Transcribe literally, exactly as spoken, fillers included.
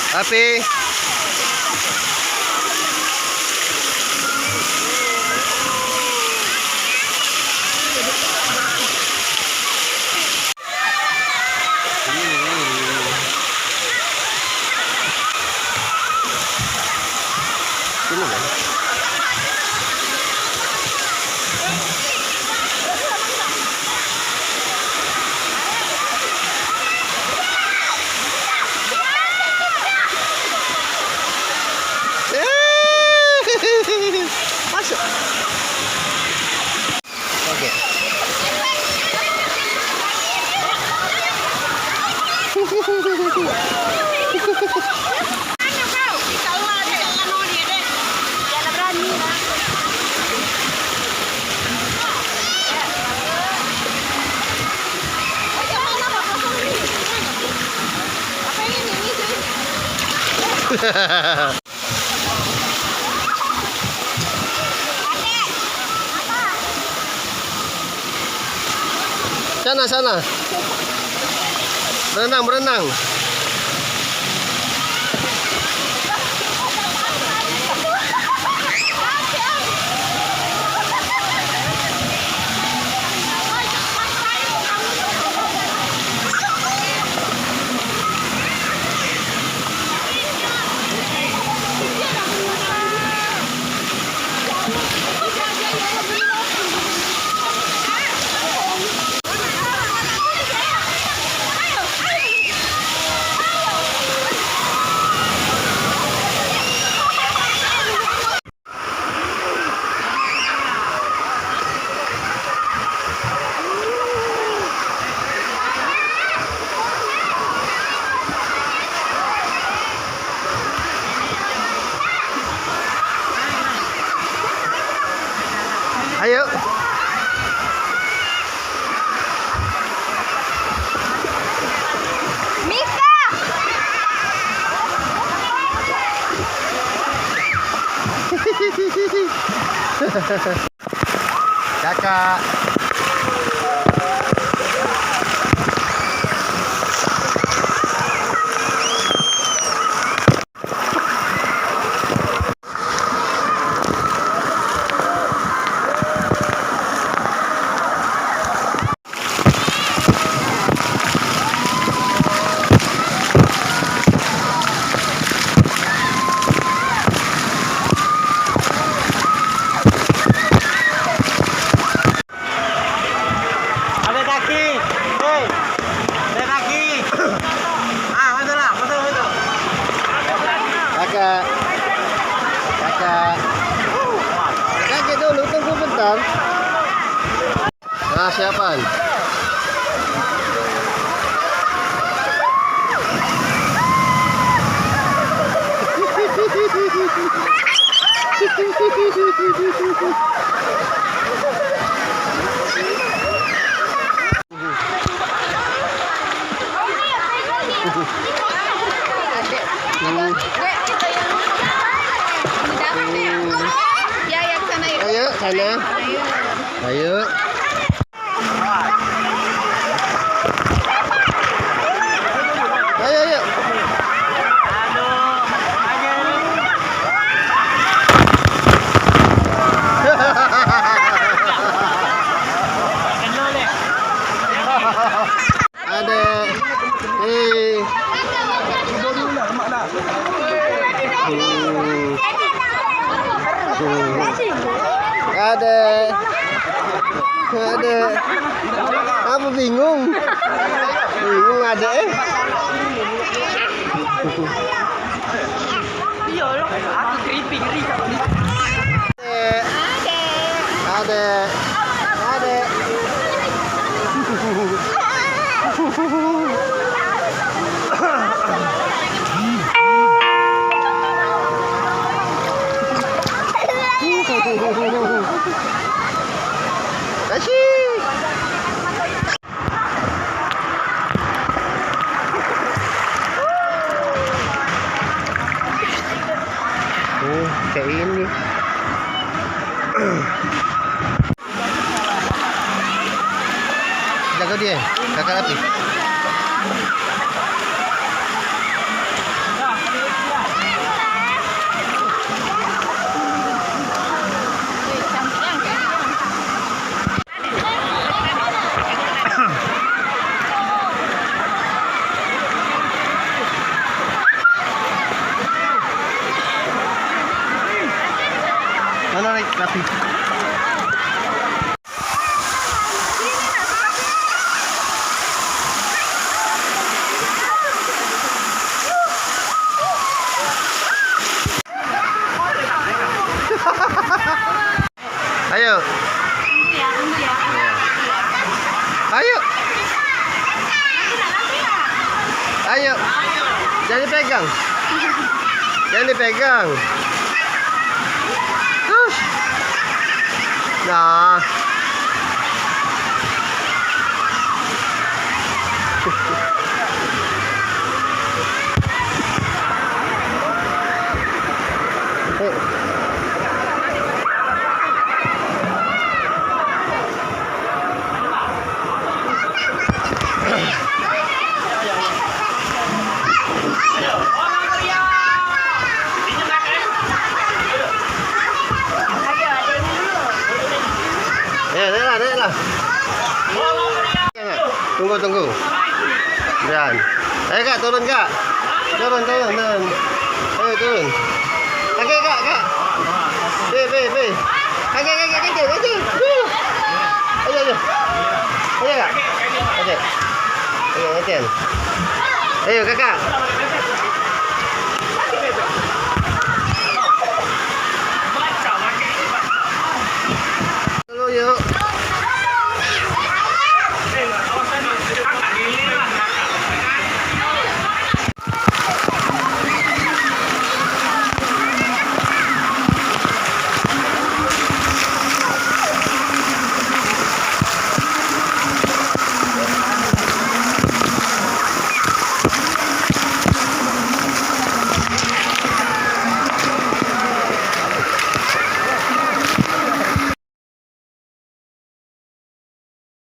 Api. Masuk. Oke. Sana, sana. Berenang, berenang. Ayo. Mika. Kakak. Ambil kaki. Hei. Ambil kaki. Ah, betul lah, betul, betul. Kakak. Kakak. Kakak dulu, tunggu bentar. Nah, siapan? Ayo, sana. Ayo. Ayo, ayo. Ade. Eh. Hmm. Ade. Ade. Apa bingung? Bingung ade, eh. Iya, aku creepy, ngeri. Adek. Adek. Adek. Asyik. Oh, kayak ini. Rapi. Mana lagi rapi? Ayo. Ayo. Ayo. Jangan dipegang. Jangan dipegang. Terus. Nah. Ya, naiklah, naiklah. Tunggu, tunggu. Dan. Ayo, Kak, turun, Kak. Turun, turun, turun. Ayo, turun. Kaki, Kak, Kak. Be, be, be. Kaki, kaki, kaki, kaki. Ayo, ayo. Ayo, Kak. Ayo. Ayo, Kakak. Dulu, yuk.